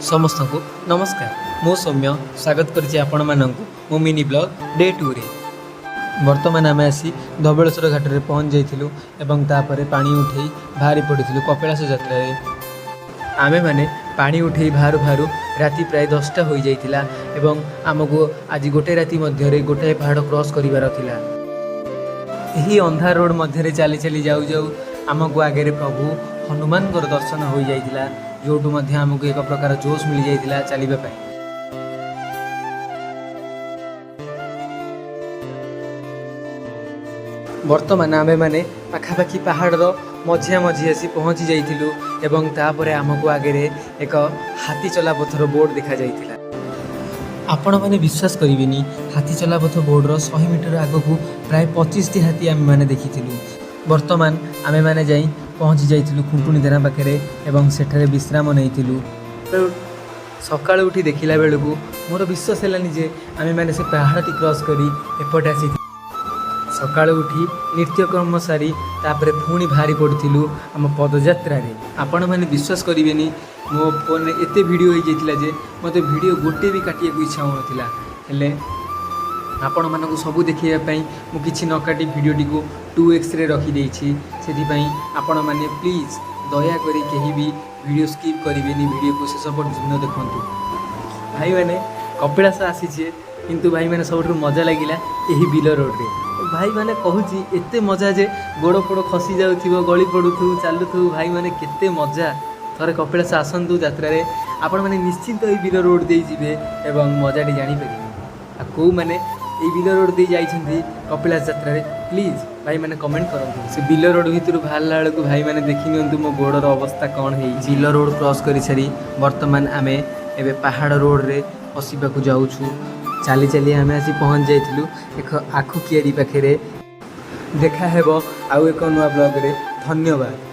ସମସ୍ତଙ୍କୁ ନମସ୍କାର। ମୁଁ ସୌମ୍ୟ, ସ୍ୱାଗତ କରିଛି ଆପଣମାନଙ୍କୁ ମୋ ମିନି ବ୍ଲଗ୍ ଡେ 2ରେ। ବର୍ତ୍ତମାନ ଆମେ ଆସି ଧବଳେଶ୍ୱର ଘାଟରେ ପହଞ୍ଚି ଯାଇଥିଲୁ ଏବଂ ତାପରେ ପାଣି ଉଠେଇ ବାହାରି ପଡ଼ିଥିଲୁ କପିଳାସ ଯାତ୍ରାରେ। ଆମେମାନେ ପାଣି ଉଠେଇ ବାହାରୁ ବାହାରୁ ରାତି ପ୍ରାୟ 10ଟା ହୋଇଯାଇଥିଲା ଏବଂ ଆମକୁ ଆଜି ଗୋଟେ ରାତି ମଧ୍ୟରେ ଗୋଟାଏ ପାହାଡ଼ କ୍ରସ୍ କରିବାର ଥିଲା। ଏହି ଅନ୍ଧାର ରୋଡ଼ ମଧ୍ୟରେ ଚାଲି ଚାଲି ଯାଉ ଯାଉ ଆମକୁ ଆଗରେ ପ୍ରଭୁ ହନୁମାନଙ୍କର ଦର୍ଶନ ହୋଇଯାଇଥିଲା, ଯେଉଁଠୁ ମଧ୍ୟ ଆମକୁ ଏକ ପ୍ରକାର ଜୋଶ ମିଳିଯାଇଥିଲା ଚାଲିବା ପାଇଁ। ବର୍ତ୍ତମାନ ଆମ୍ଭେମାନେ ପାଖାପାଖି ପାହାଡ଼ର ମଝିଆ ମଝି ଆସି ପହଞ୍ଚି ଯାଇଥିଲୁ ଏବଂ ତାପରେ ଆମକୁ ଆଗରେ ଏକ ହାତୀ ଚଲାପଥର ବୋର୍ଡ଼ ଦେଖାଯାଇଥିଲା। ଆପଣମାନେ ବିଶ୍ୱାସ କରିବେନି, ହାତୀ ଚଲାପଥ ବୋର୍ଡ଼ର 100 ମିଟର ଆଗକୁ ପ୍ରାୟ 25ଟି ହାତୀ ଆମେମାନେ ଦେଖିଥିଲୁ। ବର୍ତ୍ତମାନ ଆମେମାନେ ଯାଇ ପହଞ୍ଚି ଯାଇଥିଲୁ ଖୁଣ୍ଟୁଣି ଧାନା ପାଖରେ ଏବଂ ସେଠାରେ ବିଶ୍ରାମ ନେଇଥିଲୁ। ସକାଳୁ ଉଠି ଦେଖିଲା ବେଳକୁ ମୋର ବିଶ୍ୱାସ ହେଲାନି ଯେ ଆମେମାନେ ସେ ପାହାଡ଼ଟି କ୍ରସ୍ କରି ଏପଟେ ଆସି। ସକାଳୁ ଉଠି ନିତ୍ୟକର୍ମ ସାରି ତାପରେ ପୁଣି ବାହାରି ପଡ଼ିଥିଲୁ ଆମ ପଦଯାତ୍ରାରେ। ଆପଣମାନେ ବିଶ୍ୱାସ କରିବେନି, ମୋ ଫୋନ୍ରେ ଏତେ ଭିଡ଼ିଓ ହେଇଯାଇଥିଲା ଯେ ମୋତେ ଭିଡ଼ିଓ ଗୋଟିଏ ବି କାଟିବାକୁ ଇଚ୍ଛା ହେଉନଥିଲା। ହେଲେ ଆପଣମାନଙ୍କୁ ସବୁ ଦେଖାଇବା ପାଇଁ ମୁଁ କିଛି ନ କାଟି ଭିଡ଼ିଓଟିକୁ 2xରେ ରଖିଦେଇଛି। ସେଥିପାଇଁ ଆପଣମାନେ ପ୍ଲିଜ୍ ଦୟାକରି କେହି ବି ଭିଡ଼ିଓ ସ୍କିପ୍ କରିବେନି, ଭିଡ଼ିଓକୁ ଶେଷ ପର୍ଯ୍ୟନ୍ତ ଦେଖନ୍ତୁ। ଭାଇମାନେ, କପିଳାସ ଆସିଛେ, କିନ୍ତୁ ଭାଇମାନେ, ସବୁଠାରୁ ମଜା ଲାଗିଲା ଏହି ବିଲ ରୋଡ଼ରେ। ଭାଇମାନେ, କହୁଛି, ଏତେ ମଜା ଯେ ଗୋଡ଼ ଫୋଡ଼ ଖସି ଯାଉଥିବ, ଗଳି ପଡ଼ୁଥିବୁ, ଚାଲୁଥିବୁ। ଭାଇମାନେ, କେତେ ମଜା! ଥରେ କପିଳାସ ଆସନ୍ତୁ ଯାତ୍ରାରେ, ଆପଣମାନେ ନିଶ୍ଚିନ୍ତ ଏହି ବିଲ ରୋଡ଼ ଦେଇ ଯିବେ ଏବଂ ମଜାଟି ଜାଣିପାରିବେ। ଆଉ କେଉଁମାନେ ଏଇ ବିଲ ରୋଡ଼ ଦେଇ ଯାଇଛନ୍ତି କପିଳାସ ଯାତ୍ରାରେ, ପ୍ଲିଜ୍ ଭାଇମାନେ କମେଣ୍ଟ କରନ୍ତୁ। ସେ ବିଲ ରୋଡ଼ ଭିତରୁ ବାହାରିଲା ବେଳକୁ, ଭାଇମାନେ, ଦେଖି ନିଅନ୍ତୁ ମୋ ଗୋଡ଼ର ଅବସ୍ଥା କ'ଣ ହେଇଛି। ବିଲ ରୋଡ଼ କ୍ରସ୍ କରିସାରି ବର୍ତ୍ତମାନ ଆମେ ଏବେ ପାହାଡ଼ ରୋଡ଼ରେ ପଶିବାକୁ ଯାଉଛୁ। ଚାଲି ଚାଲି ଆମେ ଆସି ପହଞ୍ଚି ଯାଇଥିଲୁ ଏକ ଆଖୁ କିଆରି ପାଖରେ। ଦେଖା ହେବ ଆଉ ଏକ ନୂଆ ବ୍ଲଗରେ। ଧନ୍ୟବାଦ।